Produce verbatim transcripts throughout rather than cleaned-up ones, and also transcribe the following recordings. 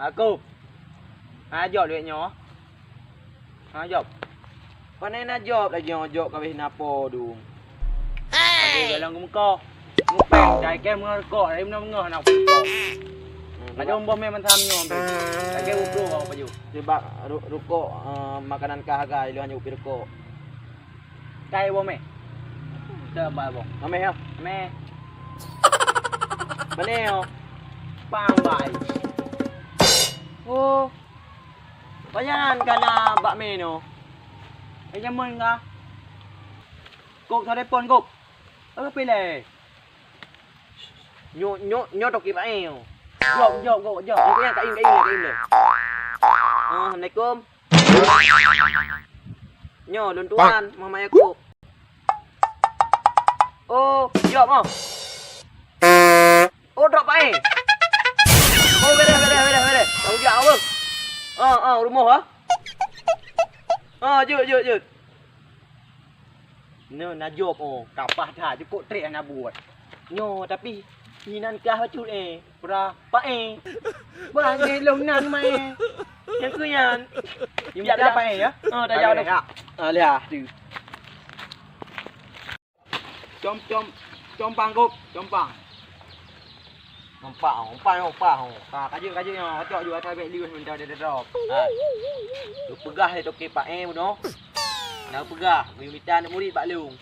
Aku. Ha, jaweueb duek nyoe. Ha, jaweueb. Pane na jaweueb lagèe nyoe, jaweueb ka abéh na po dum. Hey! Aduh, dalam geumeukoh. Mupeng, cai kèe meungoh rukok, dari meungoh-meungoh na rukok. Hmm, ada umbah mé mantang nyoe, Bang. Lagèe ubrôh bang pajoh. Sebab ru-, rukok, eh, makanan kah haga, ilôn hana upi rukok. Kai boh mé. Teu bai boh. Amé ya. Amé. Pane yo. Pang bai. Oh. Pajan kana bak mé no. Eh, jameun ka. Kok telepon kok. Apa pilih? Nyo, nyo, nyo toke pae nyo. Jok, jok, jok, jok. Nyo kain, kain, kain, kain. Ah, assalamualaikum. Nyo, lôn tuan, Muhammad Yakub. Oh, jok mo. Oh, drop pae. Oh, beres, beres, beres, beres. Tanggung jawab apa? Ah, ah, rumoh ah. Ah, jeuet, jeuet, jeuet. Nyoe na jaweueb, oh, kapah that, cukôp trép hana buet. Nyoe, tapi inan kah bacut, eh, pra, pae. Bah, nyoe lôn nan, mai. Nyang keu nyan. Yum, piak dah pae, ya? Oh, dah jauh dah. Ah, lihat tu. Com, com, compang, Gop, compang. Nampak, oh, umpan, oh, umpan, oh. Ha, kajut, kajut nyoe, kacok juga asai bèk lius minta dia drop. Ha. Geupeugah lé toke pae bunoe. Nah, geupeugah, geuyue mita aneuk murit bak lôn.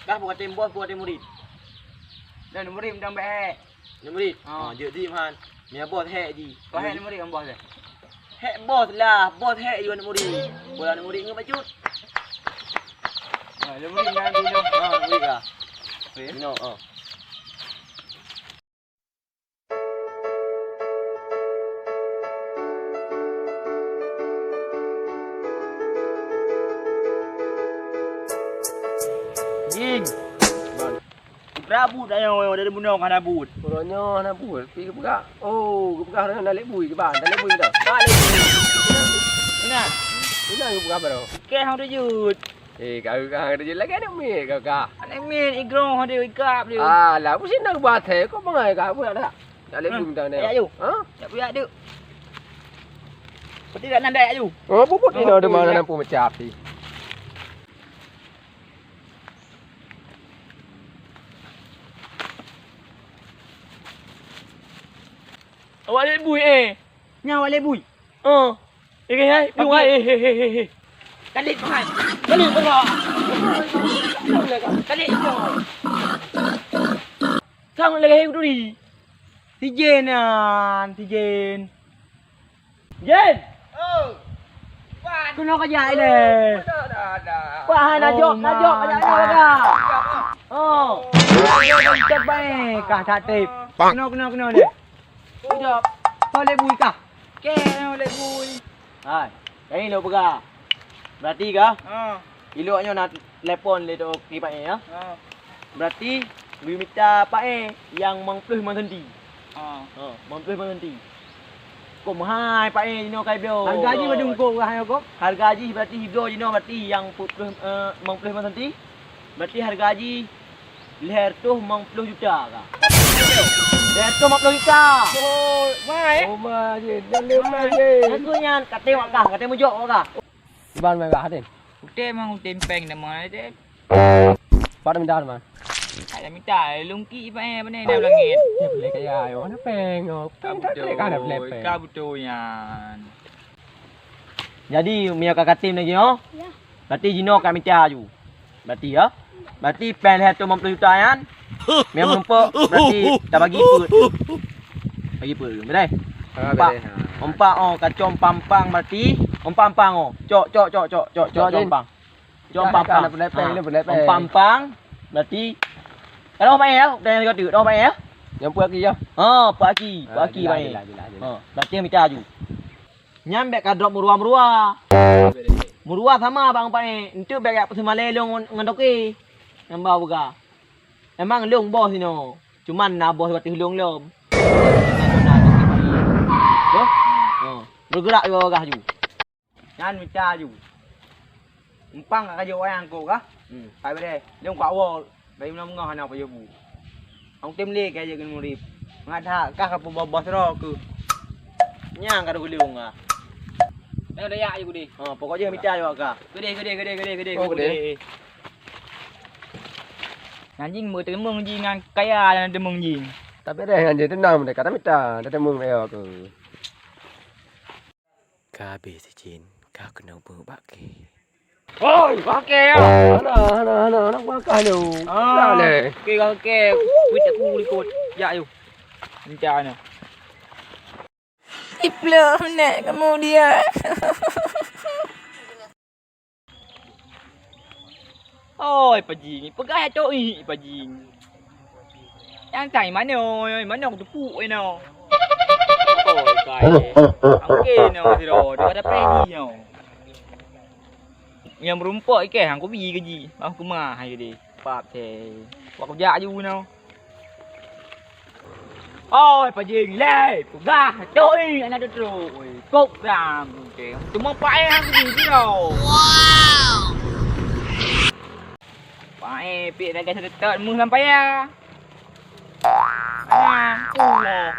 Kah bukan tem bos, bukan tem murit. Dan murit mudang bèk hèk. Aneuk murit. Ha. Ha, jeuet dim han. Mia bos hèk ji. Kau hèk aneuk murit ngon bos dia. Hèk bos lah, bos hèk ji aneuk murit. Bola aneuk murit ngon bacut. Ha, aneuk murit dah dulu. Ha, aneuk murit lah. Okey. Dino, ha. Jing. Bang. Rabut ayong dari bunoe ka rabut. Uroe nyoe hana buet, pi geupeugah. Oh, geupeugah uroe nyoe na lé bui, kiban, na lé bui dah. Ka lé bui. Ingat. Ingat geupeugah baroe. Keh hang tujut. Eh, kau ka hang tujut lagèe aneuk miet kau ka. Aneuk miet igroe hang ikap dia. Alah, busi nak buat hai, kau bangai ka buat dah. Tak lé bui minta ni. Ya, yu. Ha? Tak buat tu. Peti tak nandai yu. Oh, puput ni dah mana nampu macam api. Awak lé bui, eh. Nyan awak lé bui. Oh. Eh, eh, eh, bui, eh, eh, eh, eh. Kalik, Tuhan. Kalik, Tuhan. Kalik, Tuhan. Sang lagèe duri. Si Jin nyan, si Jin. Jin! Oh! Wan! Keunoe ka jak ilèe. Dah, dah, dah. Wah, hai, najok, najok, najok, najok, najok. Oh. Najok baik kah that tép. Keunoe, keunoe, keunoe lé. Najok. Kau lé bui kah? Kèe lé bui. Hai, kali lôn peugah. Berarti kah? Ha. Ilok nyoe na telepon lé toke pae, ya. Ha. Berarti geuyue mita pae nyang limong ploh limong senti. Ha. Ha, limong ploh limong senti. Kok meuhai pae jinoe kai bloe. Harga jih padum kok, meuhai kok? Harga jih berarti hibloe jinoe berarti nyang peuet ploh, eh, limong ploh limong senti. Berarti harga jih lhèe reutôh limong ploh juta kah. Lhèe reutôh limong ploh juta. Oh, mai. Oh, mai je. Dan dia mai je. Aku nyan, katé wak kah, katé mujok wak kah. Iban mai bah, Din. Ute mang ute pèng nama ate. Pat minta, Man? Ada minta, lungki iban mana dah langit. Ya, boleh kaya ayo, mana pèng? Oh, pèng tak boleh kan ada boleh pèng. Ka betul yan. Jadi, mia ka katem lagi, oh? Ya. Berarti jinoe ka mita aju. Berarti, ya? Berarti pèng lhèe reutôh limong ploh juta nyan, mia meurumpok, berarti tabagi peuet. Bagi peuet, beudeh? Ha, empat. Beudeh, ha. Empat, oh, kacom pampang berarti. Empat pampang, oh. Cok, cok, cok, cok, cok, cok, cok, Din. Pampang. Cok, pampang. Dah, dah, dah, dah, dah, dah. Ha. Empat pampang, berarti. Kalau pakai ya, dah yang kata, dah pakai ya? Yang peuet aki ya? Ha, peuet aki, ha, peuet aki jelas, pakai. Jelas, jelas, jelas. Ha, berarti mita aju. Nyan bèk ka drop meuruwa-meuruwa. Meuruwa sama bang pae. Enteuk bèk jak peuseumale lôn ngon, ngon toke. Nyan ba buka. Emang lôn boh sinoe. Cuman na boh ateueh lôn lom. Boh? Ha. Bergerak juga gagah ju. Nyan mita ju. Empang ka kajok wayang ko kah? Hmm. Pai bede. Lôn ka wo. Bagi meunang-meunang hana pajoh bu. Hong tem lé ka jeuet keu murit. Mangat that kah ka peuboh-boh sidroe keuh. Nyang ka deuh ulông ah. Nyoe dayak je gudeh. Ha, pokok jih mita juga ka. Gudeh, gudeh, gudeh, gudeh, gudeh. Oh, gudeh. Nyan jih meuteumeung jih ngon kaya dan teumeung jih. Tapi deh nyan jih teunang mereka, tapi ta teumeung kaya aku. Ka habéh sijén, ka keuneuk beuet bak kèe. Oi, bak kèe ah! Hana, hana, hana, hana, bak kah nyoe. Ah, lé. Oke, oke. Kuit aku likot. Jak yuk. Kencang nyoe. Siplôh menit kemudian. Oi, Pajing, peugah ya cok ih, Pajing. Nyang tai manoe, manoe teupuk inoe. Oi, kai. Oke, no, siro, dia ada predi no. Nyang meurumpok ikeh hang kubi gaji. Mau keumah hai deh. Pap teh. Wak kujak aju no. Oi, Pajing, lé, peugah, cok, anak tutroe, oi, kok dang, cek. Cuma paéh hang kubi jinoe. Wow. Paéh, pik sagai seuteutôt meuh lam paya. Ah, Allah.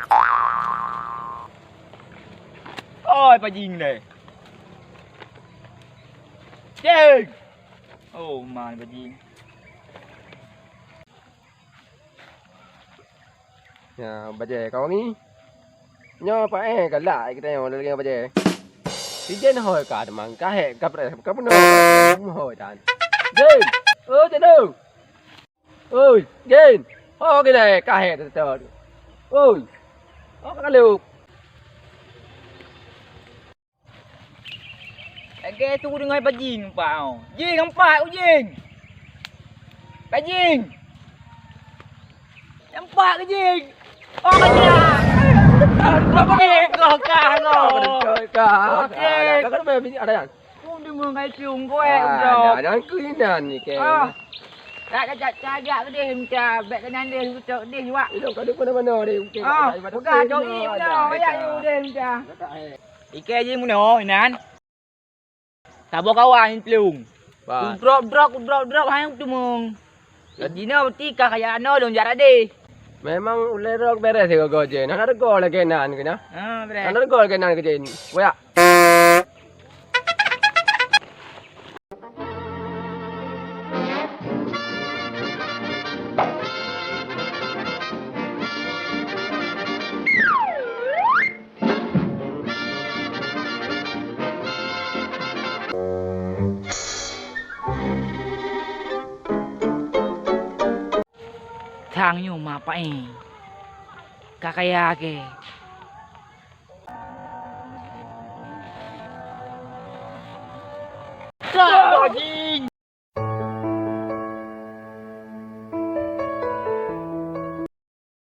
Oi, Pajing, lé. Jing. Oh, man, Pajing. Nyan bajèe kawang ngi. Nyoe paéh galak geutanyoe lagèe nyoe bajèe. Sijén hôi ka teuma ka hék ka preh ka peunoh hôi tan. Jén! Oh, Cék Dong! Oi, Jén! Ho keunoe ka hék teutôt. Oi! Ho ka kaleuk. Lagèe tu deungon Pajing nampak oh. Jing nampak ku Jing. Pajing. Nampak ke Jing? Oh, ka Jing. Apa ni? Kau kah kau. Kau kah. Okey. Kau kena main bini ada yang. Kum di mung kai piung kau eh. Ah, dah, dah, aku inan ni, ke. Ah. Tak, tak, tak, tak, tak, tak, tak, tak, bèk keunan deh, ucok deh, wak. Ilong ka duek mana-mana deh, ucok. Ah, peugah cok i, udah, ayah you deh, udah. Ikei jih meunoe inan. Saboh kawan plueng. Bah. Ku drop, drop, ku drop, drop, hai teumeung. Jinoe beuti ka kaya anoe lôn jak radeh. Memang ulèe rok bèrèh sigoe-goe jih. Hana reugoe lagèe nan keuh nyan. Ha, bèrèh. Hana reugoe lagèe nan keuh jih. Wak. Thang nyoe mak paéh. Ka kaya kèe. Ka, anjing!